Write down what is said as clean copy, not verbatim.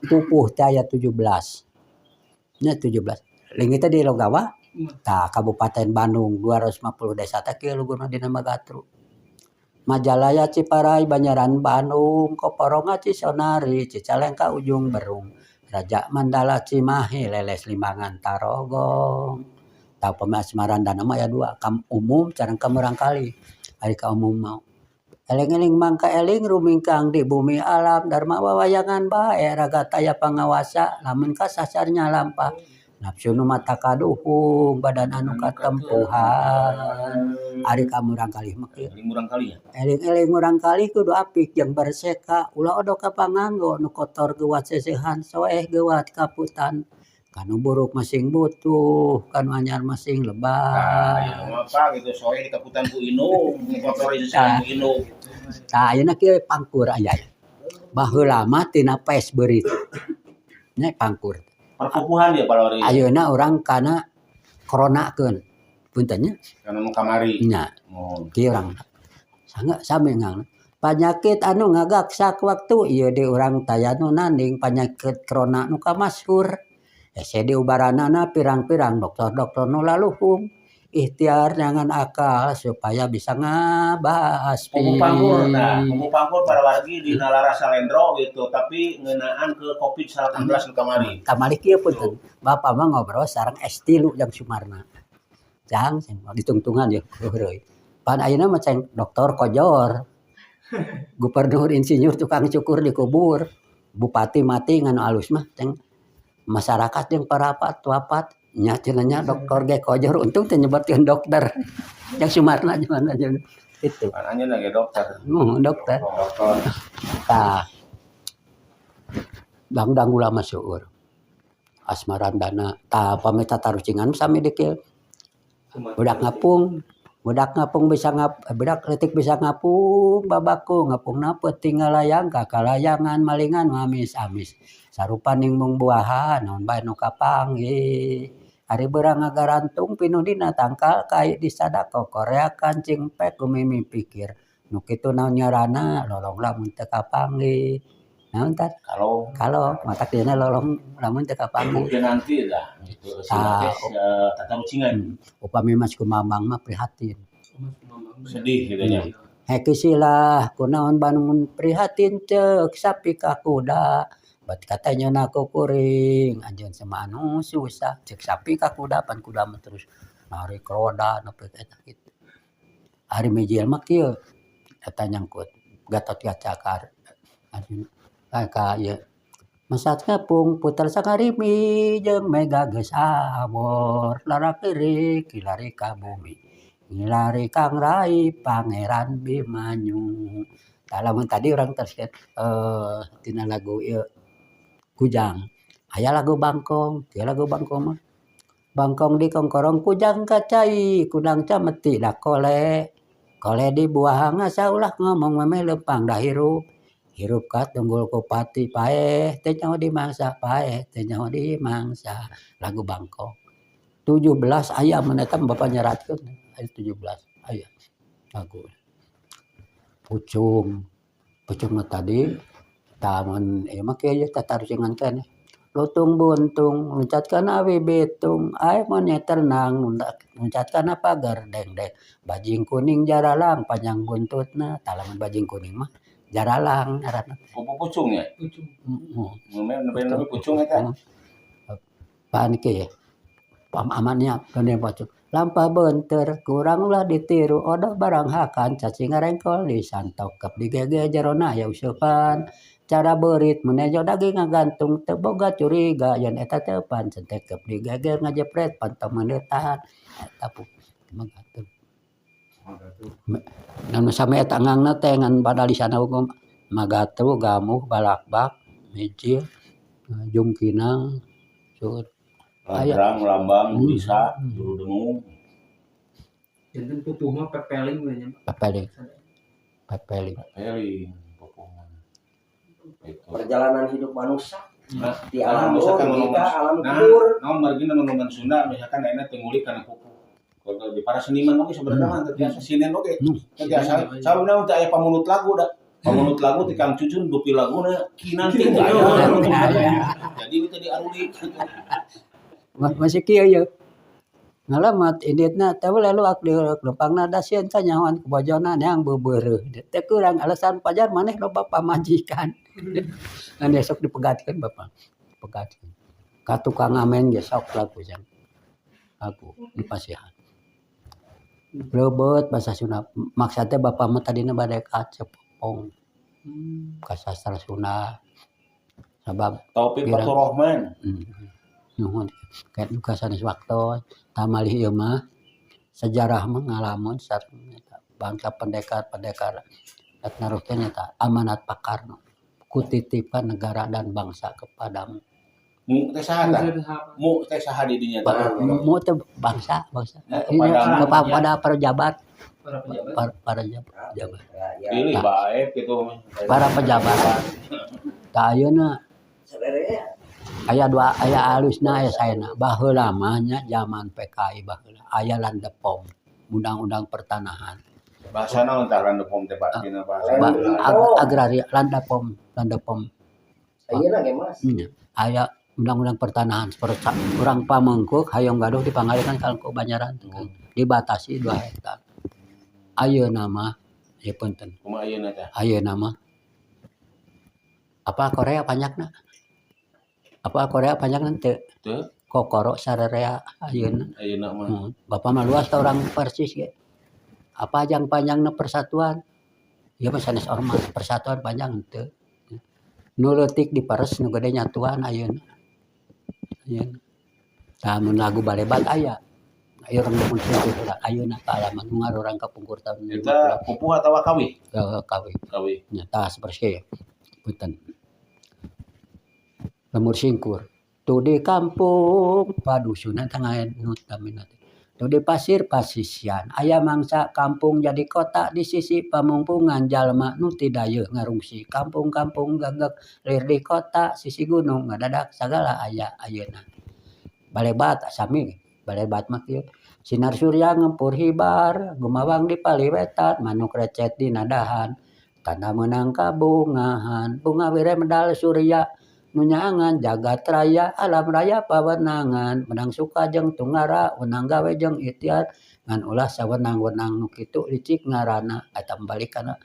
Pupuh teh aya 17 nya, 17 leungit teh di Logawa. Tah, Kabupaten Bandung 250 desa teh kieu lugurna dina Magatru. Majalaya, Ciparai, Banjaran, Bandung, Koporonga, Cisonari, Cicalengka, Ujung Berung, Raja Mandala, Cimahi, Leles, Limbangan, Tarogong. Tah, upami Asmarandana mah aya dua, ka umum sareng ka murangkalih. Ari ka umum mah eling-eling mangka eling rumingkang di bumi alam dharma wawayangan bae raga taya pangawasa lamun kasasar nyalampah nafsu nu mata kaduhung badan anu katempuhan. Ari ka murangkalih mah kieu. Eling murangkalih ya. Eling-eling murangkalih kudu apik jeung berseka, ulah odok ka panganggo nu kotor geuwat seuseuhan soeh geuwat kaputan, kanu buruk masing butuh, kanu anyar masing Nah, lebat. Ya apa gitu soe di kaputan ku indung, nu kotor seusehan ku indung. Tah, ayeuna kieu pangkur aya. Baheula mah tina pes beurit nya pangkur. Perpupuhan ya para wargi. Ayeuna urang kana koronakeun, punten nya. Kana nu kamari. Nya. Oh. Kieu urang sangga sami ngangna panyakit anu ngagaksak waktu ieu di urang taya nu nanding panyakit corona nu kamashur, hese diubaranana pirang-pirang dokter-dokter nu laluhung ikhtiar jangan akal supaya bisa ngabasmi. Pupuh pangkur, nah, pupuh pangkur para wargi di Nalara Salendro gitu, tapi ngeunaan ke Covid-19 nu kamari. Kamari kieu, punten, bapak mah ngobrol sareng S3 jang Sumarna jang ditungtungan ya heureuy pan ayeuna mah ceng dokter kojor, gubernur insinyur, tukang cukur dikubur, bupati mati, ngan alus mah ceng masyarakat jeung parapat wapat nya cenah nya, dokter ge kojor, untung teu nyebutkeun dokter jang Sumarna gimana itu. Kan anjeunna ge dokter. Dokter. Dokter. Tah, dangdang ulama seueur Asmarandana. Tah, pami tatarucingan sami dikieu, budak ngapung, budak ngapung bisa ngap, budak leutik bisa ngapung babakung ngapungna peuting ngalayang ka kalayangan malingan amis-amis sarupaning mung buahan naon bae nu kapanggih. Ari beurang ngagarantung pinuh dina tangkal kai disadak kokoreakan cingpek gumimi pikir nu kitu naon ngaranna lolong lamun teu kapanggih naon tah. Kalau kalau matak dieuna lolong lamun teu kapanggih. Mungkin nanti lah gitu Ah, sebagai tatarucingan. Upami Mas Kumambang mah prihatin. Sedih gitu nya. Heki silah kunaon bangun prihatin ceuk sapi ka kuda, bat katanya ku kuring anjeun sama anu susah, ceuk sapi ka kuda, pan kuda mah terus narik roda nepi ka eta kitu. Ari mijil mah kieu, eta nyangkut Gatotkaca ka Arjuna ka ieu Mesat ngapung puter sangarimi jeung mega geus awor larakirik kilari ka bumi ngilari Kang Rai Pangeran Bimanyu. Tah, lamun tadi urang teruskeun tina lagu ieu Kujang, aya lagu Bangkong. Ieu lagu Bangkong mah Bangkong dikongkorong kujang ka cai kudang cameti da kole kole dibuang asa ulah ngomong memeh leumpang da hirup hirup katunggul ku pati paeh teu nyaho dimangsa, paeh teu nyaho dimangsa. Lagu Bangkong 17 aya mun eta bapak nyeratkeun aya 17 aya lagu Pucung. Pucung mah tadi tamun ieu mah kieu tatarucingan keneh, lutung buntung loncat kana awi bitung, aya monyet renang loncat kana pagar dengdek, bajing kuning jaralang panjang buntutna. Tah, lamun bajing kuning mah jaralang ngaranna. Pupuh pucung ya. Pucung. Heeh. Nu pucung eta. Pan kieu pam amannya pucung lampah beunteur kurang ulah ditiru odoh barang hakan cacing ngarengkol disantok kep digege jerona aya useupan cara beurit mun nejo daging ngagantung teu boga curiga yen eta teu pancen tekep digeger ngajepret pantong meuneutan eta mah. Nu sami eta ngangna teh ngan badalisana hukum Magatru, Gamuh, Balakbak, Mijil, Jungkinang, seueur. Ladrang, Lambang, Bisa, Juru Dengung. Janten pupuh mah pepeling we nya. Pepeling. Pepeling. Pepeling pupuh mah. Itu. Perjalanan hidup manusia Nah, di alam misalkan kita alam nah, kubur. Naon margina nu Sunda misalkan ayeuna teu ngulik kana pupuh. Kalau di para seniman oge sebenarnya mah teu biasa sinen oge. Teu biasa. Sabab naon teh aya pamunut lagu da. Pamunut lagu ti Kang Cucun dupi laguna kinanti teu aya. hiji teh diaruli gitu. Masih kieu ye. Ngalamat inditna teh luak diuruk lempangna da sieun kanyahoan ku bojona neang beubeureuh. Teu kurang alasan pajar maneh loba pamajikan. Ngan esok dipegatkeun bapak. Pegatkeun. Ka tukang ngamen ge sok laku jang. Aku dipasihan. Leubet basa Sunda. Maksad teh bapak mah tadina bade ka Cepopong. Ka sastra Sunda. Sabab Taufik Faturrahman. Nuhun. Kayak nu sanes waktos tamalih ieu mah sejarah mah ngalamun bangsa pendekar-pendekar rek naroskeun nyata amanat Pak Karno kutitipkan negara dan bangsa kepadamu. Mu teh saha tah? Mu teh saha di dinya tah? Mu teh bangsa, bangsa. Kepada kepada para pejabat. Para pejabat. Para pejabat. Pilih baik gitu. Para pejabat. Tah ayeuna aya dua aya alusna aya saena. Baheula mah nya zaman PKI baheula aya landepom, undang-undang pertanahan. Bahasa naon tah landepom teh Pak? Dina bahasa. Agraria landepom, landepom. Ayeuna ge Mas. Aya undang-undang pertanahan seperti urang Pamengkuk hayang gaduh dipangalikan ka Banjaran dibatasi 2 hektar. Ayeuna mah ieu punten. Kumaha ayeuna teh? Ayeuna mah apa Korea panyakna? Apa Korea panjang teu? Teu. Kokoro sararea ayeuna. Ayeuna mah. Bapak mah luas ta urang persis ge. Apa jang panjangna persatuan? Ieu mah sanes ormas, persatuan panjang henteu. Nu leutik diperes nu gede nyatuan ayeuna. Ayeuna. Tah mun lagu balebat aya. Ayo urang mun heula ayeuna kaalaman nu ngarurang kapungkur taun Eta pupuh atawa kawih? Kawih. Kawih. Nya tah sapertos punten. Lemur singkur. Tuh di kampung padusunan tengah nutamina. Tuh di pasir pasisian aya mangsa kampung jadi kota di sisi pamungpungan jalma nu ti dayeuh ngarungsi kampung-kampung gageg lir di kota sisi gunung ngadadak sagala aya ayeuna. Balebat sami balebat mah kieu. Sinar surya ngempur hibar gumawang di paliwetan manuk recet dina dahan tanda meunang kabungahan bunga wire medal surya nu nyaangan jagat raya alam raya pawenangan menang suka jeung tunggara wenang gawe jeung ikhtiar ngan ulah sawenang-wenang nu kitu licik ngaranna eta balik kana